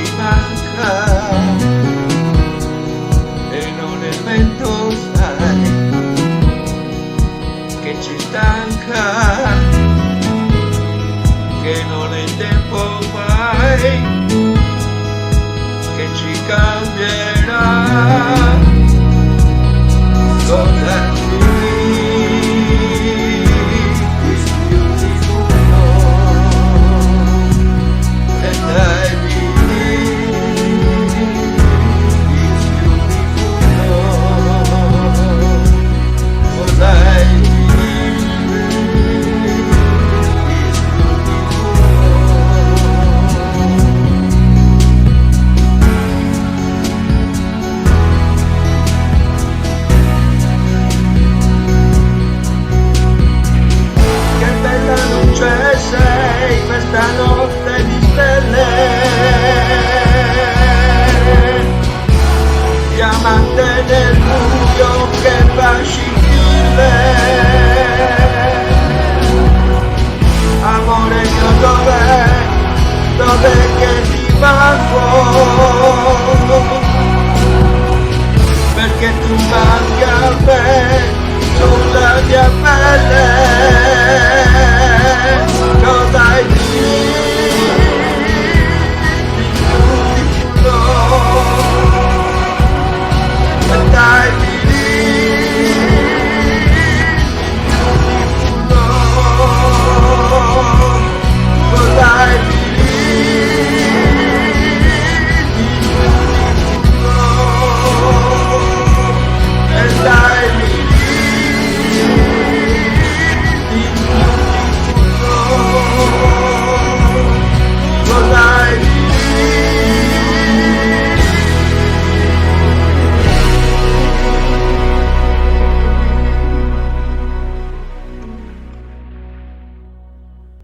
ci manca e non è il vento, sai, che ci stanca, che non è il tempo mai che ci cambierà. Cosa is beautiful and I believe it's beautiful. 'Cause I believe it's beautiful. Che bella luce sei questa notte di stelle, diamante nel buio che fa scintille. Amore mio dov'è, dov'è che ti manco? Perché tu manchi a me sulla mia pelle.